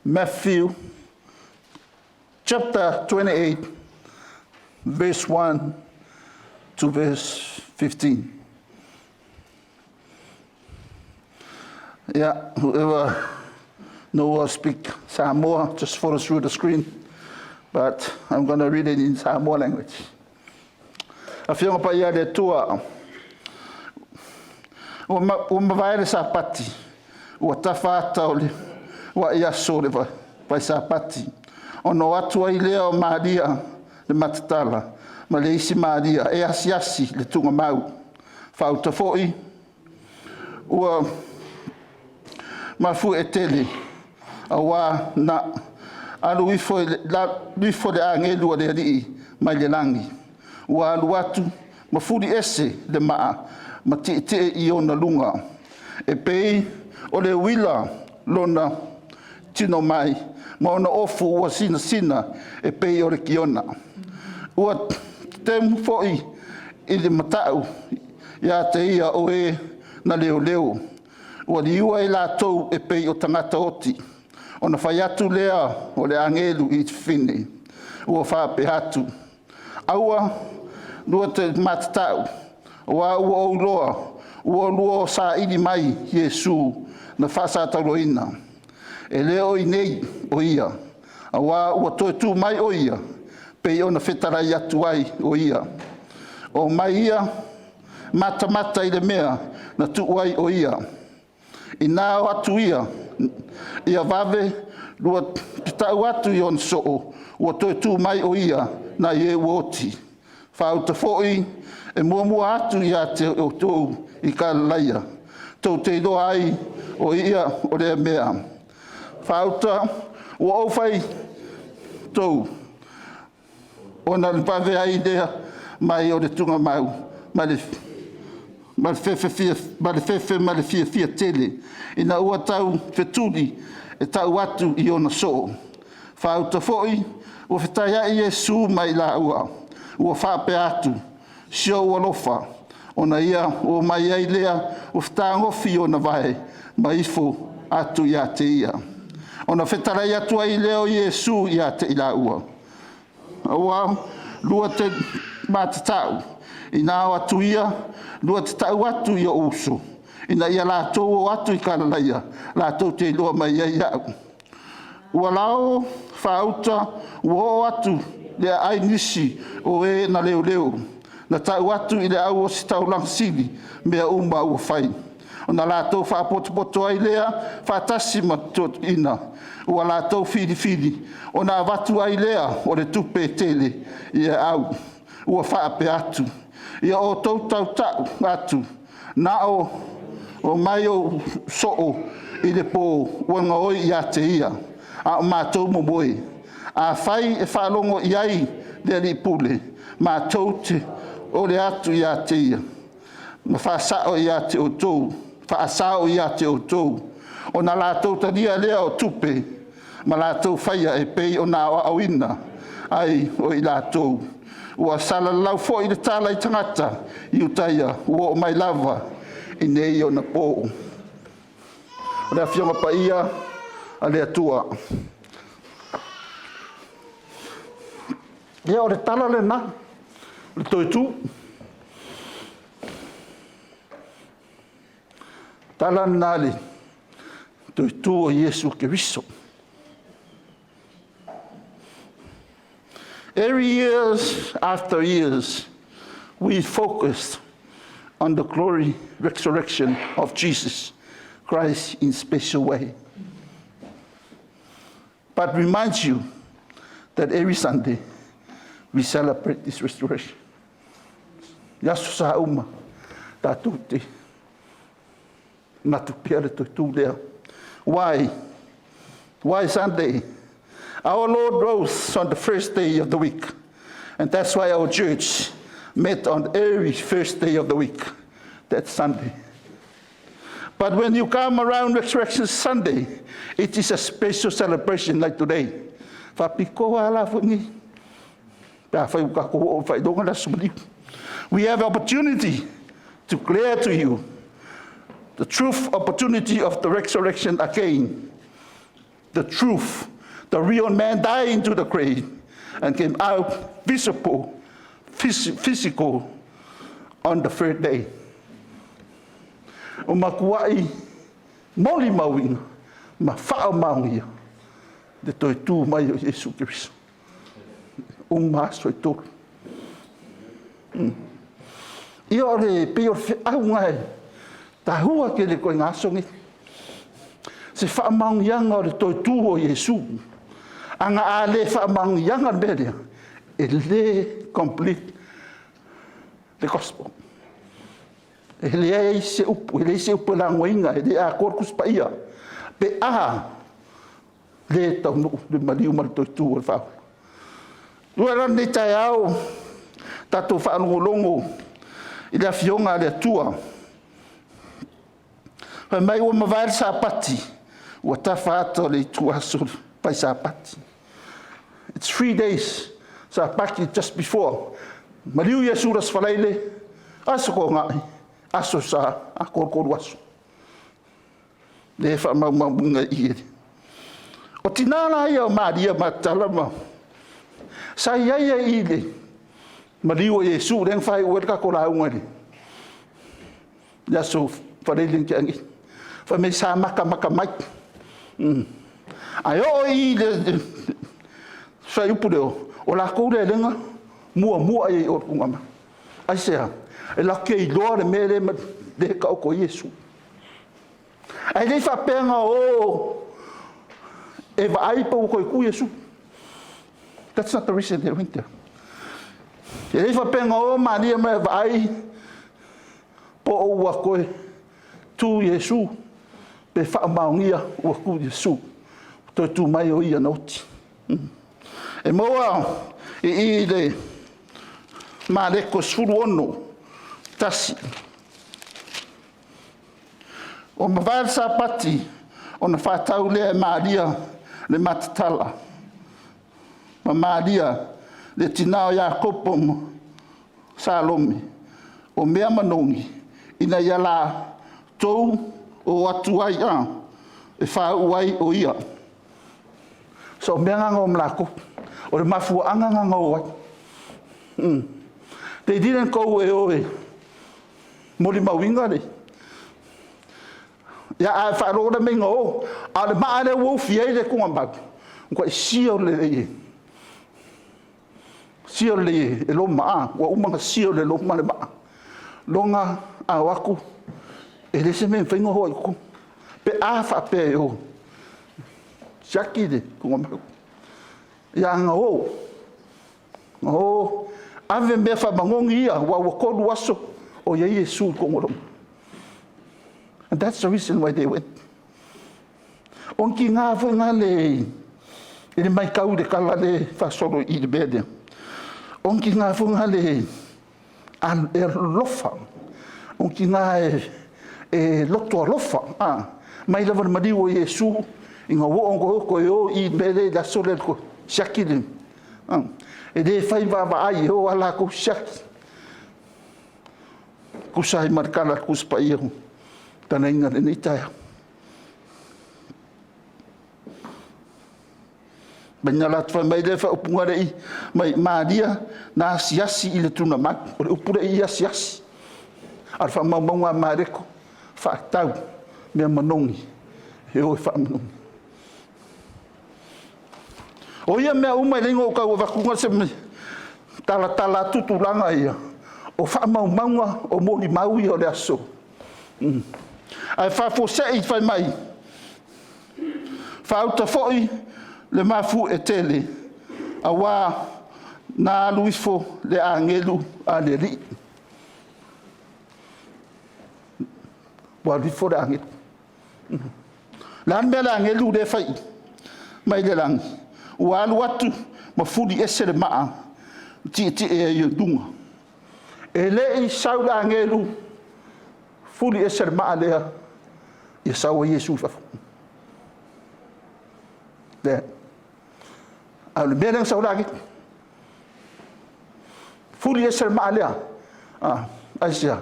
Matthew chapter 28, verse 1 to verse 15. Yeah, whoever know or speak Samoa, just follow through the screen. But I'm going to read it in Samoa language. Afioga Paia a le Atua, ua mavae le Sapati, ua tafa ata o le ua'i aso o le vai Sapati, ona o atu ai lea o Maria le Matatala ma le isi Maria e asiasi le tuugamau. Faauta foi ua mafu'e tele, auā na alu ifo le agelu a le Alii mai le lagi, ua alu atu ma fuliese le maa ma tietie i ona luga. E pei o le uila lona tino mai, ma ona ofu ua sinasina e pei o le kiona. Ua tetemu foi i le mata'u ia te ia o e na leoleo, ua liua i latou e pei o tagata oti. Ona fai atu lea o le agelu i fafine, ua faapea atu, “Aua lua te matata'u, auā ua ou iloa ua oulua saili mai Iesu na faasatauaina. E le o i inei o Ia, auā ua toe tu mai o Ia, pei ona fetalai atu ai o Ia. Omai ia matamata i le mea na tuu ai o Ia. Ina o atu ia, ia vave lua te tau atu i ona soo, ua toe tu mai o Ia nai e ua oti. Faauta foi e muamua atu ia te outou i Kalelaia, tou te iloa ai o Ia o lea mea. Faauta ua ou fai tou, ona o le vave ai lea mai o le tuugamau ma le fefe ma le fiafia tele, ina ua taufetuli e tau atu i ona soo. Faauta foi ua fetaiai Iesu ma i laua, ua faapea atu, “Si ou alofa!” Ona ia oo mai ai lea ua fetagofi ona vae ma ifo atu ia te ia. Ona fetalai atu ai lea o Iesu ia te i laua, “Aua lua te matata'u, ina o atu ia, lua te tau atu i o'u uso, ina ia latou o atu i Kalelaia, latou te iloa mai ai a'u.” Ua lao faauta ua oo atu le aai nisi o e na leoleo, na tau atu i le au ositaulaga sili mea uma ua fai. Ona latou faapotopoto ai lea faatasi ma toeaiina ua latou filifili, ona avatu ai lea o le tupe e tele i aau, ua faapea atu, “Ia outou tautau atu, ‘Na omai ou soo i le po ua gaoi ia te ia, a o matou momoe.’ Afai e faalogo i ai le alii pule, matou te ole atu ia te ia ma faasao ia te outou.” Ona latou talia lea o tupe ma latou faia e pei ona aoaoina ai e i latou. Ua salalau foi le tala i tagata Iutaia ua oo mai lava i nei ona po. O le Afioga Paia a le Atua. Ia o le tala lena o le toe tu. O le tala lena o le toe tu o Iesu Keriso. Every years after years, we focus on the glory resurrection of Jesus Christ in special way. But reminds you that every Sunday we celebrate this restoration. I aso sa uma, tatou te manatu pea le toe tu lea. Why? Why Sunday? Our Lord rose on the first day of the week. And that's why our church met on every first day of the week. That's Sunday. But when you come around Resurrection Sunday, it is a special celebration like today. Faapitoa la foi ni pe afai ua tatou oo i faailoga le Aso Maliu. We have opportunity to declare to you the truth opportunity of the resurrection again. The truth. The real man died into the grave and came out visible, physical on the third day. O matuai molimauina ma faamaonia le toe tu mai o Iesu Keriso. Uma aso e 3. Ia o le pei o le feauga e taua tele i ituaiga aso nei. Se faamaoniaga o le toe tu o Iesu. Ana a le faamaoniaga le mea lea, e le complete le gospel. E leai se upu, e leai se upu e lagoina, e le atoa le Tusi Paia pe a le taunuu le maliu ma le toe tu o le faaola. Ua la lenei taeao tatou faalogologo i le Afioga a le Atua. Fai mai ua mavae le Sapati, ua tafa ata o le ituaso fai Sapati. It's 3 days, Sapati just before. Maliu Iesu i le Aso Faraile, Aso Toonai, Aso Sa, 33 aso. Le faamaumauina i i. O tina la ia o Maria Matatala ma sa i ai ai i le maliu o Iesu lea na faaiu ai le tatou lauga i le Aso Faraile na tea nei. Fai mai sa matamata mai. Ae oo i le fuaiupu lea, o latou lea na muamua i ai i o i le tuugamau. Aisea? E latou te iloa le mea lea e taoto ai Iesu. Ae le i faapea na o e vaai pe ua toe tu Iesu. That's not the reason they went there. E le i faapea na o Maria ma e vaai po o ua toe tu Iesu pe faamaonia ua tu Iesu. Toe tu mai o ia na oti. E maua i i le Mareko 16:1. Ua mavae le Sapati ona faatau lea e Maria le Matatala ma Maria le tina o Iakopo ma Salome o mea manogi ina ia latou o atu ai e faauu ai o ia. So o mea na na o ma latou. O le mafuaaga na na o ai. They didn't go e o e molimauina le ia a faalogo le mea na o, a o le maa lea ua ufi ai le tuugamau, ua seal lelei e seal lelei e Roma a ua uma ona seal e Roma le maa lona a o atu e le se mea e mafai ona o ai i totonu pe a faapea e o siaki le tuugamau. Ia na o, na o ave mea faamanogi ia ua 3 aso o i ai Iesu i totonu o Roma. And that's the reason why they went. O tiga foi na le i le maitau i le tala le faasolo i le mea lea. O tiga foi na le e alofa. O tiga e loto alofa. Mai lava le maliu o Iesu ina ua oo toe o i mea lea i le aso lea siaki le. E le fai vaavaai e o a latou siaki. Tusa ai ma le tala a le Tusi Paia tanaina lenei taeao. Mai la atu mai le faaupuga le i mai Maria na asiasi i le tunamau. O le upu le i asiasi. A o le faamaumauga a Mareko, faatau mea manogi e o e faamanogi. O ia mea uma e le o tau avatuga se talatala atu tulaga ia, o faamaumauga o molimau ia o le aso. Ae faafuasei fai mai, faauta foi le mafu e tele, auā na alu ifo le agelu a le Alii. Ua alu ifo le agelu. Le a le mea le agelu lea e fai mai le lagi? Ua alu atu ma fuli ese le maa tietie ai i luga. E le i sau le agelu fuli ese le maa lea, ia sau ai Iesu i fafo. Lea. A o le mea lea na sau le agelu. Fuli ese le maa lea. Ah, aisea?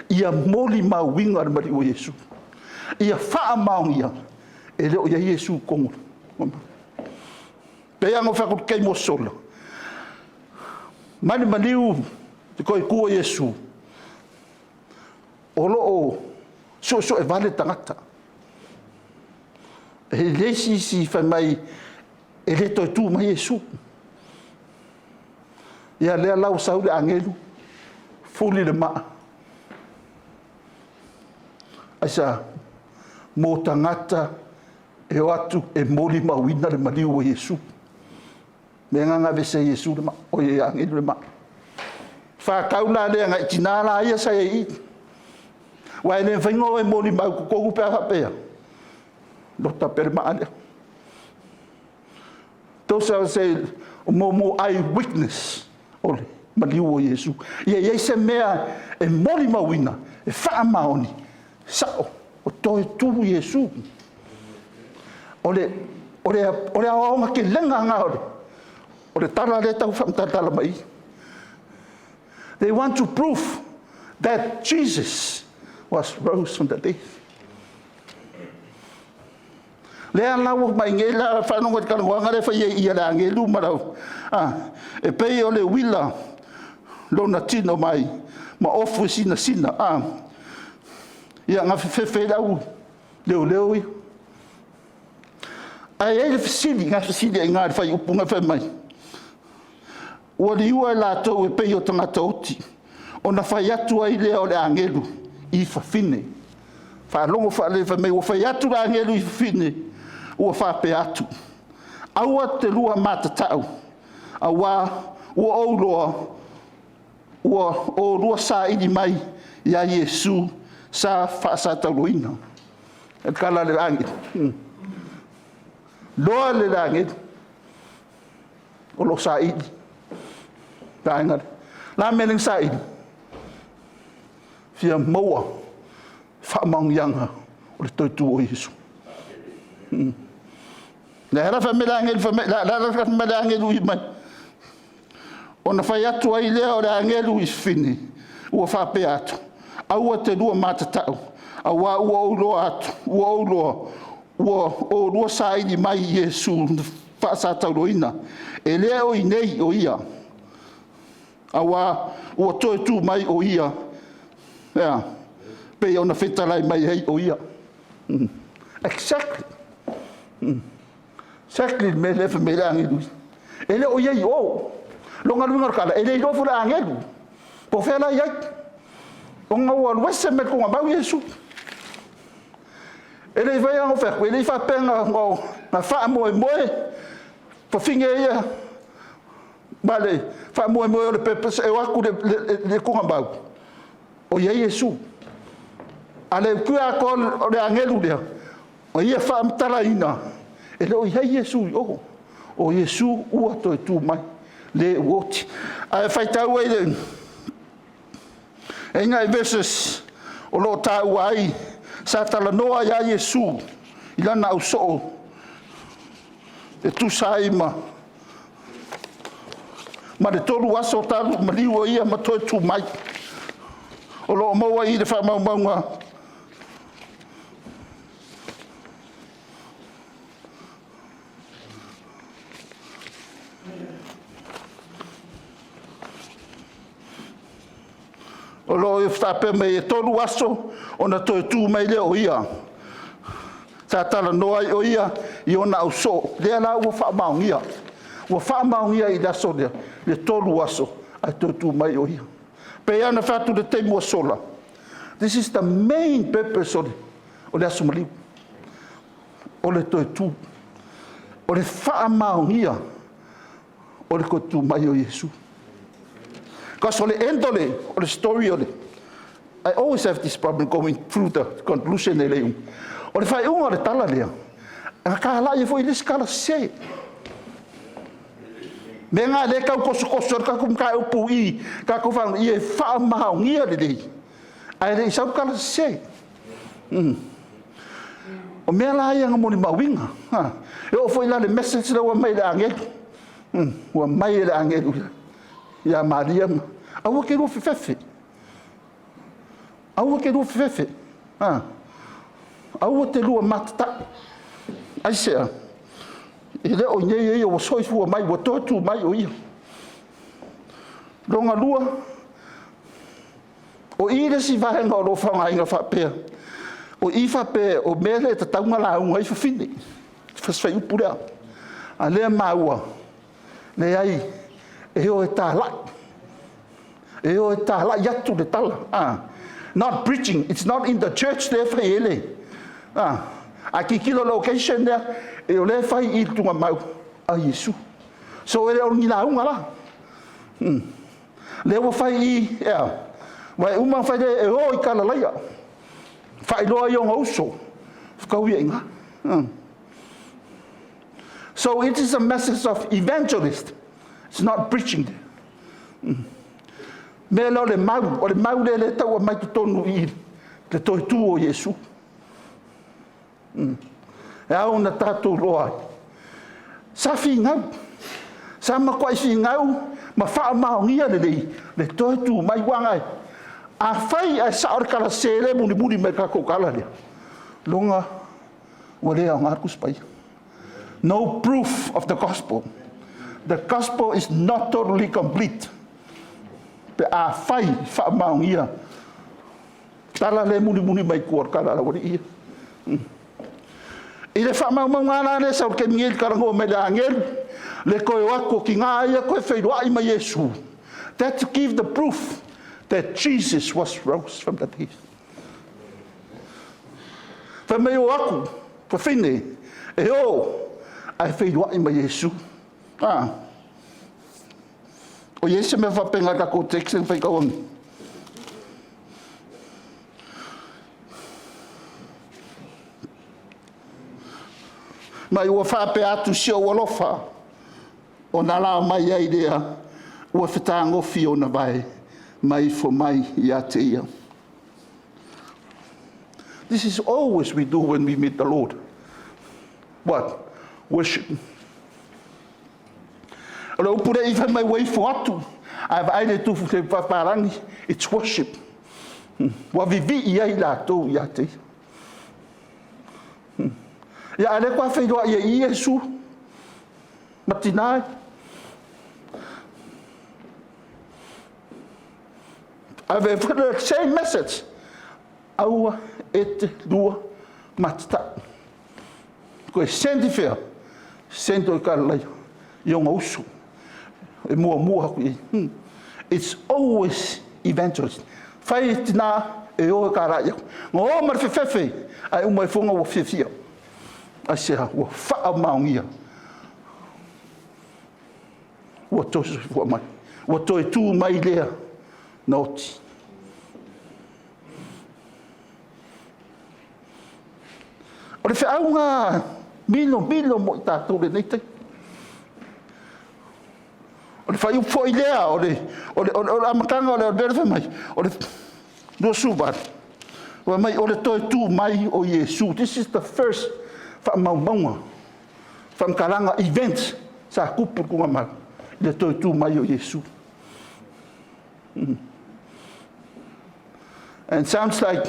Ia molimauina le maliu o Iesu. Ia faamaonia e le o i ai Iesu i totonu. Pei lava ona ou fai atu i le taimi ua sola, mai le maliu i le toe tu o Iesu, o lo o suesuevale tagata. E leai se isi fai mai e le toe tu mai Iesu. Ia lea la ua sau le agelu fuli le maa. Aisea? Mo tagata e o atu e molimauina le maliu o Iesu. O le mea lena na aveese ai e Iesu le maa, oi e agelu le maa. Faatau la lea nai tina la ia sa i ai i i. Aua e le mafai ona o e molimau i totonu pe a faapea lota pea le maa lea. Those are say mo eye witness o le maliu o Iesu. Ia i ai se mea e molimauina, e faamaoni, sao, o toe tu Iesu. O le aoaoga telega lena o le tala lea e tau faamatalatala mai i i. They want to prove that Jesus was rose from the dead. Lea la ua mai nei la faalogo i le talanoaga lea e fai ai i le agelu ma lau e pei o le uila lona tino mai ma ofu e sinasina. Ia na fefefe ai le au leoleo ia. Ae i ai le fesili na fesili ai i ina i le fuaiupu na fai mai, ua liua i latou e pei o tagata oti, ona fai atu ai lea o le agelu i fafine. Faalogo faalelei fai mai ua fai atu le agelu i fafine, ua faapea atu, aua te lua matatau, auā ua ou iloa ua oulua saili mai ia Iesu sa faasatauaina. O le tala a le agelu. Iloa le agelu o lo o saili le vaega lea. O le a le mea lea na saili? Fia maua faamaoniaga o le toe tu o Iesu. Lea la fai mai le agelu, fai mai, le a le agelu i mai, ona fai atu ai lea o le agelu i fafine, ua faapea atu, aua te lua matatau, auā ua ou iloa atu, ua ou iloa, ua oulua saili mai Iesu faasatauaina. E le o i inei o ia, auā ua toe tu mai o ia, e a? Pei ona fetalai mai ai o ia. Exactly. Exactly le mea lea fai mai ai le agelu. E le o i ai i o. Lona uiga o le tala, e le iloa foi le agelu. Po o fea la e i ai. Ona ua alu ese mai le tuugamau Iesu. E le i fai ona fai atu, e le i faapea na faamoemoe fafine ia ma le faamoemoe o le purpose e o atu i le tuugamau, o i ai Iesu. A le utuia atoa o le agelu lea, o ia faamatalaina, e le o i ai Iesu i o. O Iesu ua toe tu mai, le ua oti. Ae faitau ai le e nai verses o lo o taua ai, sa talanoa ai lava Iesu i lana ausoo e tusa ai ma le 3 aso talu maliu o ia ma toe tu mai. O lo o maua i le faamaumauga o lo o faapea mai e 3 aso ona toe tu mai lea o ia. Sa talanoa ai o ia i ona ausoo, lea la ua faamaonia. Ua faamaonia i le aso lea, le 3 aso ae toe tu mai o ia. Pei lava ona fai atu i le taimi ua sola, this is the main purpose o le aso maliu, o le toe tu, o le faamaonia o le toe tu mai o Iesu. Because o le end o le story o le I always have this problem going through the conclusion e le o le faaiuga o le tala lea, na talai foi le isi tala sese. Mea na lea tau tosotoso le tatou mataupu i tatou faalogo ia faamaonia lelei, ae le i sau le tala sese. O mea la ia na molimauina. E oo foi la i le message lea ua aumai e le agelu. Ua aumai e le agelu ia Maria, aua te lua fefefe. Aua te lua fefefe. Aua te lua matatai. Aisea? E le o nei ia ua soifua mai, ua toe tu mai o ia. Lona lua, o i le isi vaega o lo o faaaogaina faapea, o i faapea o mea lea e tatau ona lauga ai fafine, le fuaiupu lea. A o lea e maua, leai, e o e talai, e o e talai atu le tala. Not preaching, it's not in the church lea e fai ai le... A tilotilo i le location lea, o lea e fai i le tulimau a Iesu. So e le o ni lauga la. Lea ua fai i i, ea, ua e uma ona fai le e o i Galilea, faailoa i ona uso, fetaui ai i ina. So it is a message of evangelist. It's not preaching. Mea lea o le mau lea e tau aumai totonu i i, le toe tu o Iesu. E ao ona tatou iloa ai. Sa finau, sa matuai finau ma faamaonia lelei le toe tu mai, aua afai ae sao le tala sese lea e mulimuli mai i le tatou tala lea, loga ua le aoga le Tusi Paia. No proof of the gospel. The gospel is not totally complete. Pe afai faamaonia tala lea e mulimuli mai tua o le tala a le aualii ia. I le faamaumauga la lea sau i le taimi nei i le talanoa mai le agelu, le toe o atu o tina ia toe feiloai ma Iesu. That to give the proof that Jesus was rose from the dead. Fai mai o atu, fafine, e o, ae feiloai ma Iesu. Ah. O i ai se mea faapena i tatou text na faitau ane. Ma ua faapea atu si ou alofa, ona lao mai ai lea, ua fetagofi ona vae, ma ifo mai ia te ia. This is always we do when we meet the Lord. What? Worship. O le upu le i fai mai ua ifo atu, ae vaai le tufu te papalangi, it's worship. Ua vivii ai latou ia te ia. Ia a le koa feiloai e Iesu, ma tina. Ave foi le same message. Aua e te lua matatai. Koe sendi fea, sendi o i Galilea, i ona uso, e muamua atu i ai. It's always evangelist. Fai tina e o e ka lai atu. Na o ma le fefefe, ae uma i foga ua fiafia. Ai se ua faamaonia. Ua toe soifua mai. Ua toe tu mai lea na oti. O le feauga milo milo mo i tatou lenei taimi. O le fuaiupu foi lea, o le amataga o le mea lea fai mai, o le 28, fai mai o le toe tu mai o Iesu. This is the first faamaumauga, faamatalaga event sa tupu i tuugamau, i le toe tu mai o Iesu. And sounds like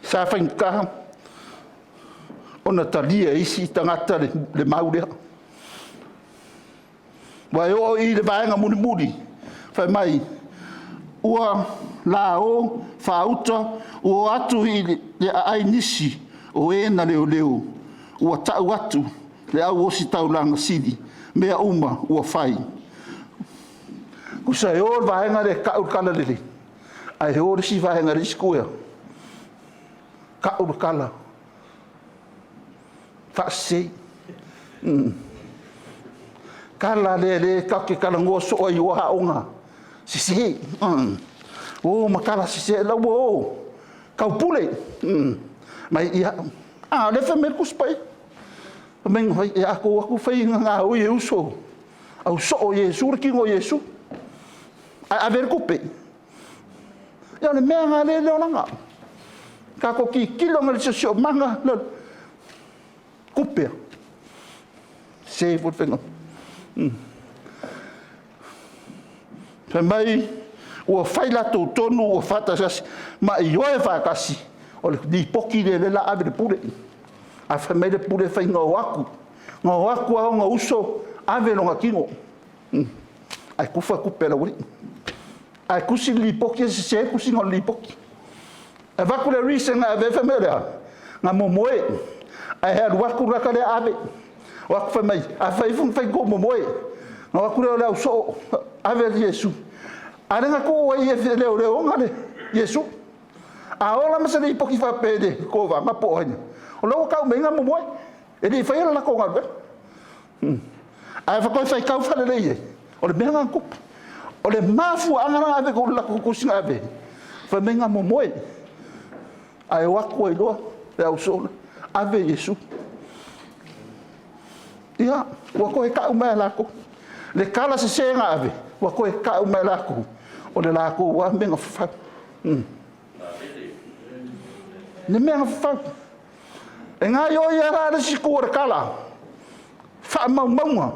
sa faigata ona talia e isi tagata le mau lea. Ua e oo i le vaega mulimuli, fai mai, ua lao faauta, ua o atu i le aai nisi o e na leoleo, ua tau atu le au ositaulaga sili, mea uma ua fai. Kusa e o le vaega lea e tau le tala lelei, ae o le isi vaega le isi tuea, tau le tala faasese. Tala lea le tatou te talanoa soo ai o aoga sese. O ma tala sese la ua o taupule. Mai ia, a le fai mai le Tusi Paia. Fai mai fai ia atu atu fai ngā oi e uso. Au soo Iesu le kino Iesu. Ai ave le kupe. Ia o le mea ngā le leo langa. Tātou tilotilo ma le siosiomaga le kupe. Se foi le faiga. Fai mai, ua fai latou tonu, ua faatasi ma ioe faatasi, O le lipoti lea o lea o le a ave i le pule. Ae fai mai le pule na o atu, na o atu lava ona uso ave lona tino, ae tufa tupe a le aualii. Ae tusi le lipoti e sese le tusiga o le lipoti. E avatu le reason na ave ai, fai mai o le a? Na momoe. Ae alu atu le tagata lea ave. O atu fai mai, a fai ifo na fai tou momoe. Na o atu lea o le ausoo ave Iesu. A o lea na tuu ai e leoleo ona Iesu. A ola ma se lipoti faapea i le kovana po o ai, o la ua tau mai na momoe. E le i faia le latou galuega. Ae faatoa faitau faalelei ai, o le mea lena na tupu. O le mafuaaga la na ave ai le latou tusi na ave ai, fai mai na momoe. Ae o atu ai loa le ausoo ave Iesu. Ia, ua toe tau mai e latou. Le tala sese na ave, ua toe tau mai e latou, o le latou lava mea na fafau. Le mea na fafau. E gaoioi ai la le isi itu o le tala, faamaumauga,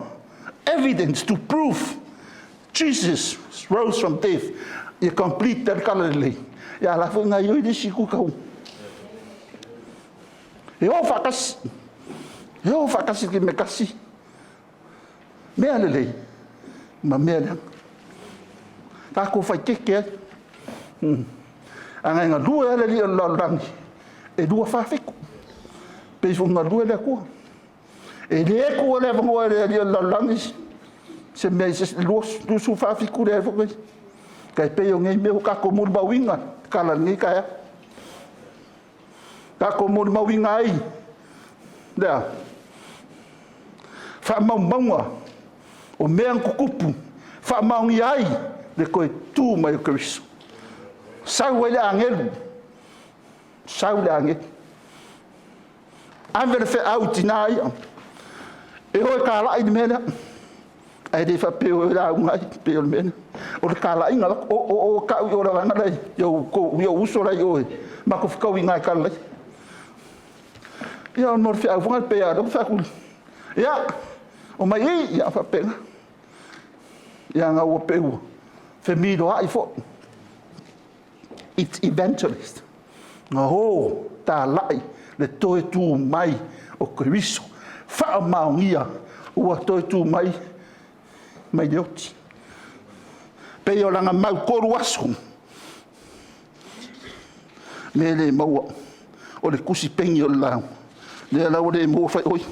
evidence to prove Jesus rose from death. Ia complete le tala lelei. Ia a la foi e gaoioi le isi itu tau. E o faatasi. E o faatasi le mea tasi. Mea lelei ma mea leaga. Tatou faitete ai. A na galue lava le alii o le lalolagi e 247, pei foi ona galue le Atua. E le tuua le avanoa e le alii o le lalolagi se mea i se isi 24 7 leai foi. Tai pei o nei mea ua tatou molimauina tala i lenei taeao. Tatou molimauina ai lea faamaumauga o mea na tutupu, faamaonia ai le toe tu mai o Keriso. Sau ai le agelu, sau le agelu, ave le feau i tina ia, e o e talai le mea lea. Ae le faapea o e lauga ai, pei o le mea lea. O le talaiga lava, o tau i o le vaega la i ou uso la i o, matou fetauiga e tala ia. Ia ona o le feau foi lea pei lava o lea ou fai atu, ia, omai i, ia faapena. Ia ona ua pei ua femiloai foi. It's evangelist. Na o talai le toe tu mai o Keriso. Faamaonia ua toe tu mai mai le oti. Pei o lana mau 3 aso. Mea le maua o le tusi peni o le lauga. Lea la ua le maua fai oi.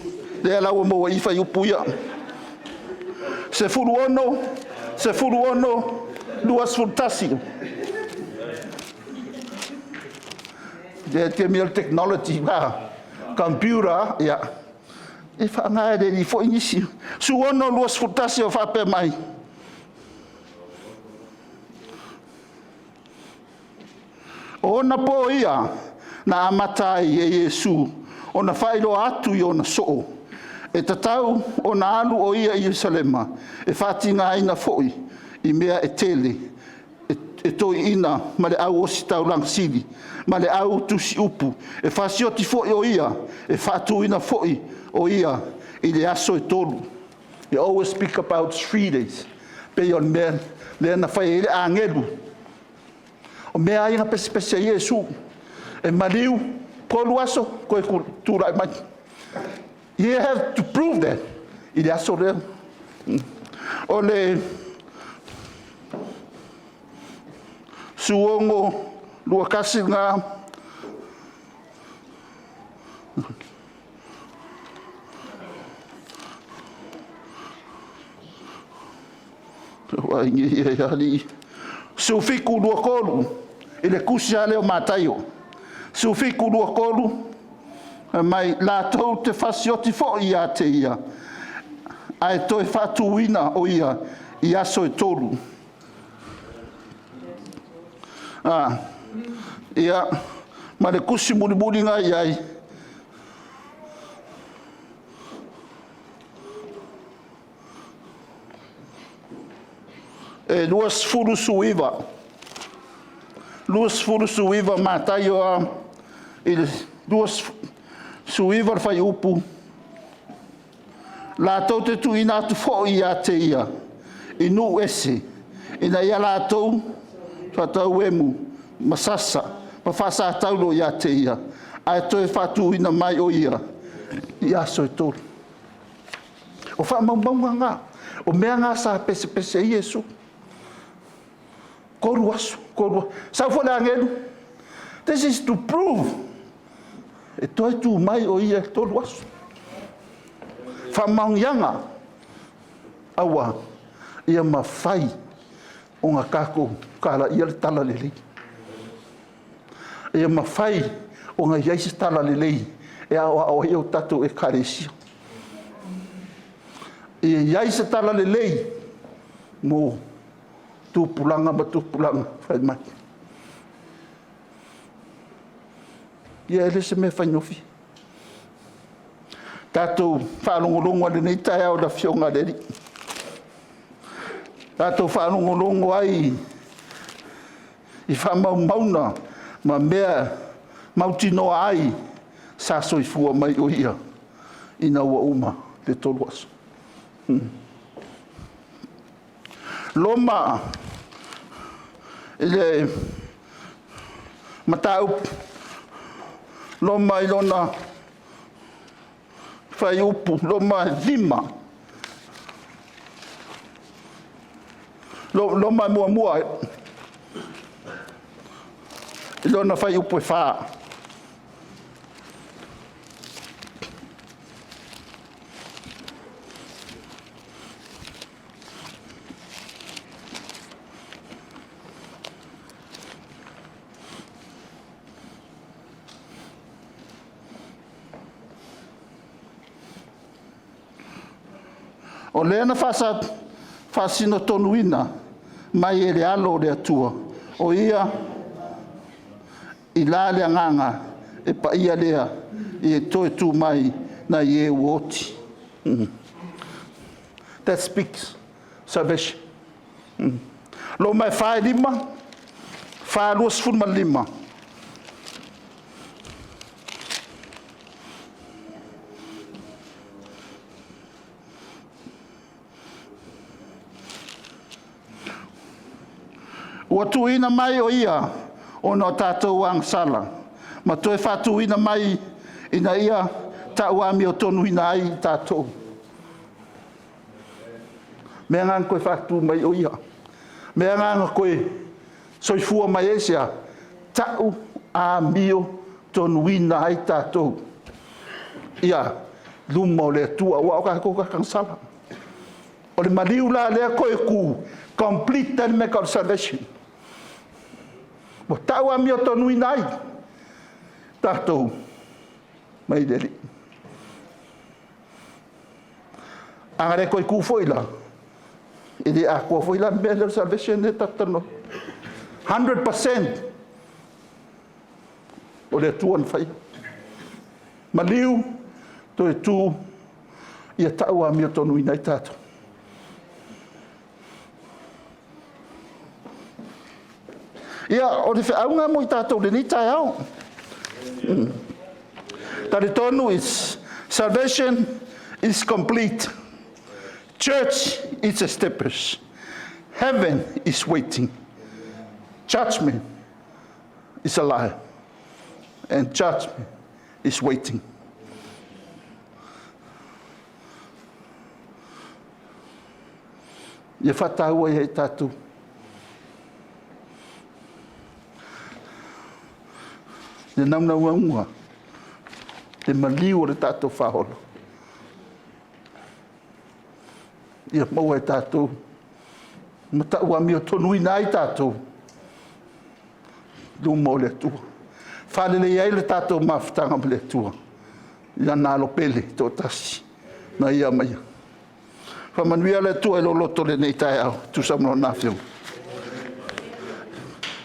Lea la ua maua i i fuaiupu ia. 16, 16, 21. Lea taimi o le technology, computer, ia. E faaaoga e le alii foi nisi. 16, 21 o faapea mai, o ona po ia na amata ai e Iesu ona faailoa atu i ona soo, e tatau ona alu o ia i Ierusalema, e faatigaina foi i mea e tele e toeaiina ma le au ositaulaga sili ma le au tusiupu, e fasioti foi o ia, e faatuina foi o ia i le aso e 3. They always speak about 3 days. Pei o le mea lea na fai ai le agelu. O mea ia na pesepese ai Iesu. E maliu, 3 aso, toe tulai mai. You have to prove that i le aso lea. O le 16, 21 lena. 17, 23 i le tusi lava lea o Mataio. 17, 23, mai latou te fasioti foi ia te ia, ae toe faatuina o ia i aso e 3. Ia, ma le tusi mulimuli na i ai, e 29, 29 Mataio lava, i le 29 le fuaiupu, latou te tuuina atu foi ia te ia i nuu ese, ina ia latou faatauemu ma sasa ma faasataulo ia te ia, ae toe faatuina mai o ia i aso e 3. O faamaumauga na, o mea na sa pesepese ai Iesu. 3 aso, 3 aso. Sau foi le agelu, this is to prove, e toe tu mai o ia i le 3 aso. Faamaoniaga, aua ia mafai ona tatou talaiina le talalelei. Ia mafai ona i ai se talalelei e aoao ai a tatou ekalesia. Ia i ai se talalelei mo tupulaga ma tupulaga fai mai. Ia e le o se mea faigofie. Tatou faalogologo i lenei taeao i le Afioga i le Alii, tatou faalogologo ai i faamaumauga ma mea mautinoa ai sa soifua mai o Ia ina ua uma le 3 aso. Roma i le mataupu Roma i lona fuaiupu Roma 5, Roma 1 i lona fuaiupu e 4. O lea na faasino tonuina mai e le Alo o le Atua, o Ia i la le Agaga e paia lea ia toe tu mai nai e ua oti. That speaks salvation. Roma e 4, 5, 4, 25. Ua tuuina mai o ia ona o tatou agasala, ma toe faatuina mai ina ia tau amiotonu ai i tatou. O mea na na toe faatu mai ai o ia. O mea na na toe soifua mai ai aisea? Tau amiotonuina ai tatou ia luma o le Atua, aua o tatou tagata agasala. O le maliu la lea toe tu, complete ai le mea e tau o le salvation. Ua tau amiotonu ai tatou mai le Alii. A na le toe tu foi la, e le atoa foi la le mea lea o le salvation lea tatou te talanoa ai. 100% o le Atua na faia. Maliu, toe tu, ia tau amiotonu ai tatou. Ia, o le feau lena mo i tatou i lenei taeao. Talitonu, salvation is complete. Church is established. Heaven is waiting. Judgment is a lie. And judgment is waiting. Ia faataua ia i tatou le naunauauga, le maliu o le tatou faaola. Ia maua e tatou ma tau amiotonu ai tatou i luma o le Atua. Faaleleia ai le tatou mafutaga ma le Atua i Lana Alo pele e toatasi na Ia aumaia. Faamanuia le Atua i lou loto i lenei taeao e tusa ma Lana Afioga.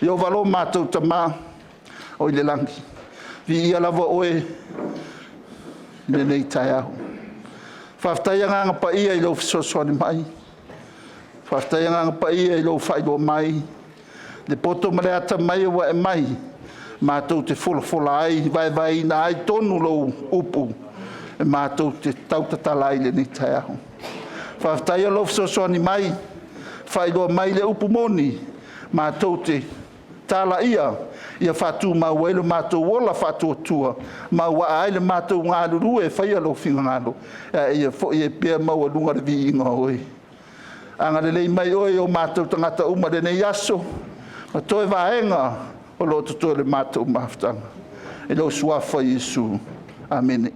Jehovah lo matou Tama oi le lagi, viia lava Oe i lenei taeao. Faafetai Agaga Paia i lou fesoasoani mai, faafetai Agaga Paia i lou faailoa mai le poto ma le atamai ua e aumai matou te folafola ai, vaevaeina ai tonu lou upu e matou te tautatala ai i lenei taeao. Faafetai lou fesoasoani mai, faailoa mai le upu moni matou te talaia Ia faatumau ai lo matou ola faatuatua ma auaa ai le matou galulue e faia Lou finagalo, a ia foi ai pea maualuga le viiga o Oe. Agalelei mai Oe i o matou tagata uma i lenei aso ma toe vaega o lo o totoe o le matou mafutaga. I lou Suafa Iesu. Amene.